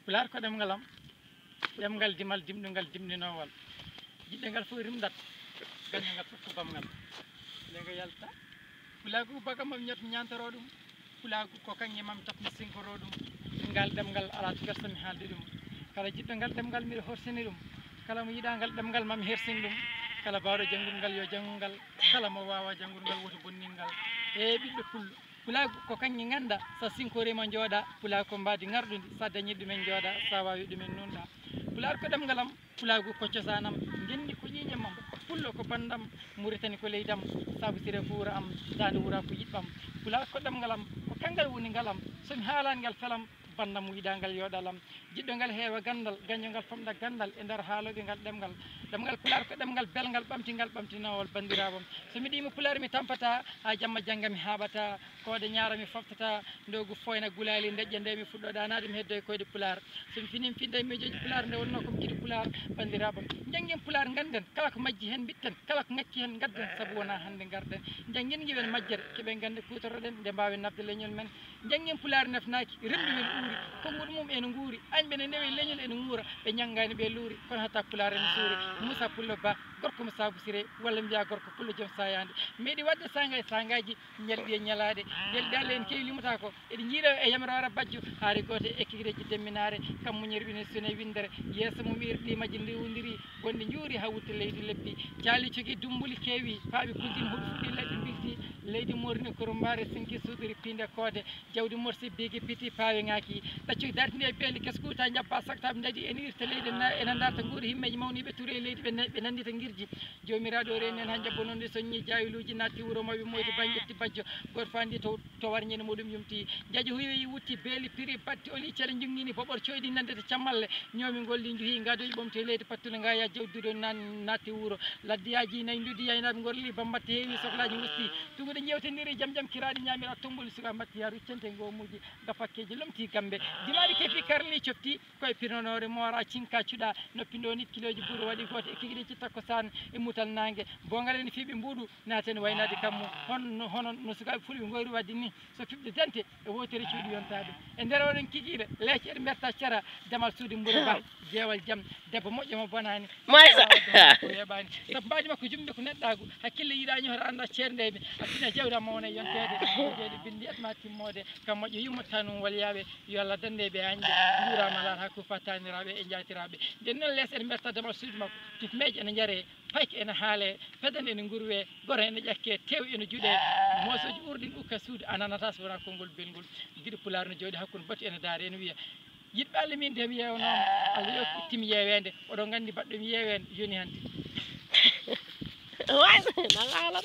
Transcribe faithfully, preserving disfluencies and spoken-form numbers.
Pulaar ko ɗemngal am, ɗemngal dimal, dimɗungal, dimɗinoowal. Jiɗɗo ngal fof rimdat, gaño ngal fof ko bamngal. Nde nga yalta, pulaagu bagam am ñot ñaantoro ɗum. Pulaagu ko kaŋŋe mam tapmi sinkoro ɗum. Ngal ɗemngal alaa to kersa mi haalde ɗum. Kala jiɗɗo ngal ɗemngal miɗo horsini ɗum. Kala mo yiɗaa ngal ɗemngal mam hersini ɗum. Kala baawɗo janngol ngal yo janngu ngal. Kala mo waawaa janngol ngal woto bonnin ngal. E ɓiɗɗo pullo. Pulaagu ko kaŋŋe ngannda, sa sinkoriima njooɗa, pulaagu ko mbaadi ŋarɗundi, sa dañii ɗumen njooɗa, sa waawi ɗumen nunɗa. Pulaar ko ɗemngal am, pulaagu ko cosaan am, ngenndi ko ƴiiƴam am, pullo ko banndam, Muritani ko leydam, saabu sire ko wuro am, daande wura ko yiɗɓam. Pulaar ko ɗemngal am, ko kanngal woni ngalam, so mi haalaani ngal felam, banndam yiɗaa ngal yo ɗalam. Jiɗɗo ngal heewa ganndal, gaño ngal famɗa ganndal e nder haalooɓe ngal ɗemngal. Ɗemngal pulaar ko ɗemngal belngal, ɓamtingal, ɓamtinoowal banndiraaɓam. So mi ɗiima pulaar mi tampata, haa jamma jannga mi haaɓata. Koode ñaara mi foftata, ndoogu foyna gulaali ndeƴƴa nde mi fuɗɗo ɗaanaade mi heddo e koyɗe pulaar. So mi fini mi finda e miijooji pulaar nde wonnoo ko mi jiɗi pulaar banndiraaɓam. Njanngen pulaar ngannden kala ko majji heen mbitten, kala ko ngacci heen ngadden sabu wonaa hannde ngarɗen. Njanngen ngiwen majjere keɓen ngannde kuutoroɗen nde mbaawen nafde leñol men. Njanngen pulaar nafnaaki, renndu men uuri, konnguɗi mum ene nguuri, añɓe ne ndewi leñol ene nguura, ɓe njanngaani ɓe luuri, kono hatta pulaar ene suuri. Muusa Pullo Ba, gorko mo saabu sire, walla mbiya gorko pullo joom saayaande. Meeɗi waɗde saanga e saangaaji, ñalɗi e ñalaaɗe, ñalɗi Allah en keewi limata ko, eɗi njiiɗo e yamroore bajjo, haari gooto e ekkigireeji demminaare, kam muñirɓe ne sune winndere, yeeso mum irɗi majji ndiwondiri, gonɗi njuuri haa wutte leydi leppi, caali cogi dummbuli keewi, paaɓi kuldin huɗo fuɗi leydi mbilti, leydi morni korombaare sinki suudori piinde koode, jawdi morsi biigi piti paawe ŋaaki, ɗaccu dartindi e beeli gaskuuta njabba sakta ɓe ndadi en irta leydi na ena ndarta nguuri himmeeji mawniiɓe tuure e leydi ɓe na-, ɓe nanndita ngirji. Joomiraaɗo reeni en haa njabbo noon nde soññi jaawiluuji naatti wuro mawɓe moytu bañ ƴetti bajjo gooto fof anndi to, to war ñande muɗum yumti. Jaji huyoyi wutti beeli piri batti oli cere njungini boɓor coyɗi nande to cammalle ñoomi ngolli njuhi ngadoji ɓomte leydi pattule ngaya jawduɗo nan naatti wuro. Laddiyaaji nayi ndudi yaynaaɓe ngorli bambatti heewi soklaaji ngusti. Tugude njewtindiri jam jam kiraaɗi ñaamira tomboli suka matti haa ruccante goomuuji gafakkeeji lomti gambe. Dimaaɗi kefi karli cofti koye pirnonoore moora cinka cuɗa noppi ndo nit kilooji buuru waɗi gooto e kigiri ci takkusaan e mutal naange. Bongal ene fiɓi mbuuɗu naaten waynaade kammu. Hono, hono no sukaaɓe fulɓe ngoyri waɗde ni. So fiɓde dente e wootere cuuɗi yontaade. E nder oɗon kikiiɗe, leece eɗe mberta cara, damal suudu mburu ba, jeewal jam, debbo moƴƴo mo bonaani. Maysa. Ko weeɓaani. Sabu mbaadi makko jumde ko neɗɗaagu, hakkille yiɗaa ñohra annda ceerndeemi, a fina jawda mawna e yonteede, jeyde binndi et ma timmoode, kam moƴƴo yummo tanum walyaaɓe, yo Allah dannde ɓe añde, njuuraama laata ko fataniraaɓe e njaatiraaɓe. Nden noon leece eɗe mberta damal suudu makko, tufmeeje ene njaree, payke ene haalee, pedane ene ngurwee, goro ene ƴakkee, tew ene juɗee, moosooji urɗin ukka suudu, a nanata so wonaa konngol belngol. Giɗo pulaar no jooɗi hakkunde batu ene daara, ene wiya, yiɗɓe Allah min de mi yeewnooma, Allah yo itti mi yeeweende, oɗon nganndi baɗɗo mi yeeweende, yoni hannde. Way, nanga halan.